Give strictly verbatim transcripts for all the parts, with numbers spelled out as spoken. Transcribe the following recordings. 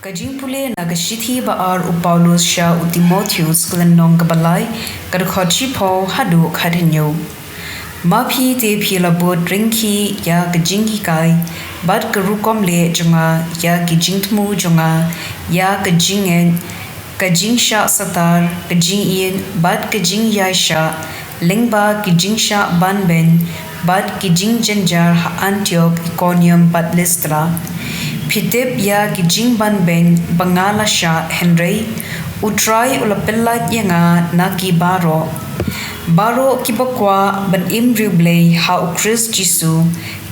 Ka jingpule na ka shithi ba ar u Paulus sha u Timotheus, ka lynnong kaba lai, ka dkhot shiphew haduh khathynñiew. Ma phi te phi la bud ryngkhih ïa ka jinghikai bad ka rukom leh jong nga, ïa ki jingthmu jong nga, ïa ka jingngeit, ka jingshah satar, ka jingïeit bad ka jingïaishah, lyngba ki jingshah banbeiñ bad ki jingjynjar ha Antiok, Ikonium bad Listra. Phi tip ïa ki jingbanbeiñ ba nga la shah, hynrei U Trai u la pyllait ïa nga na ki baroh. Baroh kiba kwah ban im riewblei ha U Khrist Jisu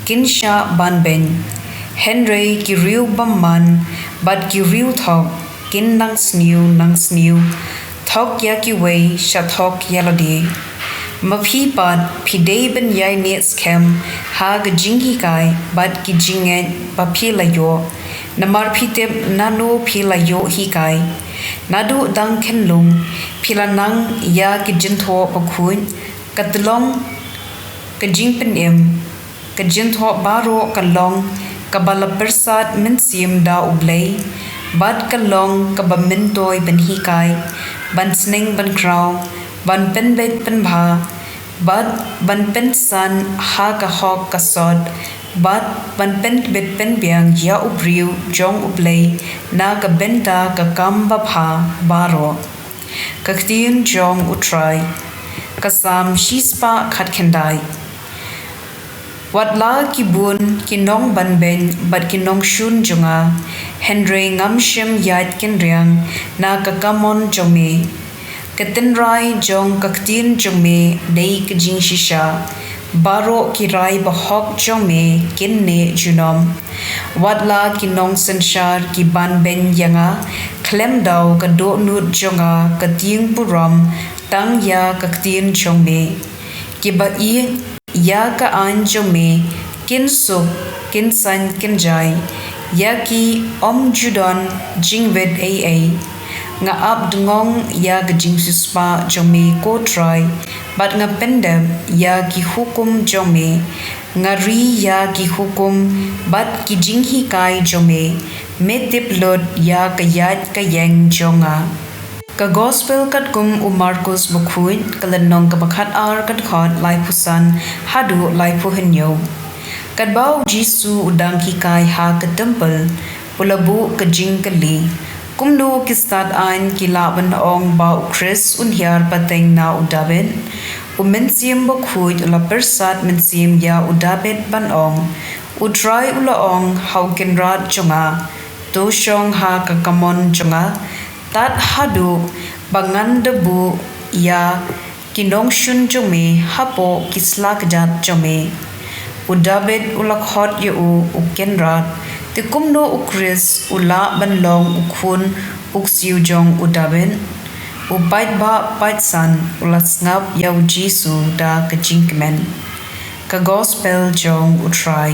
kin shah banbeiñ. Hynrei ki riew bymman bad ki riew thok kin nang sniew nang sniew, thok ïa kiwei sha thok ïa lade. Ma phi pat phi dei ban ïaineh skhem ha ka jinghikai bad ki jingngeit ba phi la ïoh, namar phi tip nano phi la ïoh hikai. Naduh dang khyllung phi la nang ïa ki jingthoh bakhuid, ka tyllong, ka jingpynim, ka jingthoh baroh ka long kaba la pyrsad mynsiem da U Blei, bad ka long kaba myntoi ban hikai, ban sneng ban khraw, ban pynbeit pynbha, bad ban pynsan ha ka hok ka sot, bad ban pynbeit pynbiang ïa u briew jong U Blei na ka bynta ka kam babha baroh. Ka ktien jong U Trai. Ka Salm shispah khatkhyndai. Wat la ki bun ki nongbanbeiñ bad ki nongshun jong nga, hynrei ngam shym ïaid kynriang na ka kamon jong me. Ka tynrai jong ka ktien jong me dei ka jingshisha, baroh ki rai bahok jong me kin neh junom. Wat la ki nongsynshar ki banbeiñ ïa nga, khlem daw ka dohnud jong nga ka tieng burom tang ïa ka ktien jong me. Kiba ïeit ïa ka aiñ jong me kin suk, kin saiñ kynjai, ïa ki ym ju don jingwit ei ei. Nga ap dngong ïa ka jingsiewspah jong me, ko Trai, bad nga pyndep ïa ki hukum jong me. Nga ri ïa ki hukum bad ki jinghikai jong me. Me tip lut ïa ka ïaid ka ïeng jong nga. Ka Gospel katkum u Markus Bakhuid, ka lynnong kaba khatar, ka dkhot laiphew san haduh laiphew hynñiew. Katba u Jisu u dang hikai ha ka templ, u la buh ka jingkylli: Kumno ki stad aiñ ki lah ban ong ba u Khrist un hiar pateng na u Dabid? U Mynsiem Bakhuid u la pyrsad mynsiem ïa u Dabid ban ong: U Trai u la ong ha u Kynrad jong nga: To shong ha ka kamon jong nga, tad haduh ba ngan da buh ïa ki nongshun jong me hapoh ki sla kjat jong me. U Dabid u la khot ïa u u Kynrad, te kumno u Khrist u lah ban long u khun u ksiew jong u Dabid? U paidbah paidsan u la sngap ïa u Jisu da ka jingkmen. Ka Gospel jong U Trai.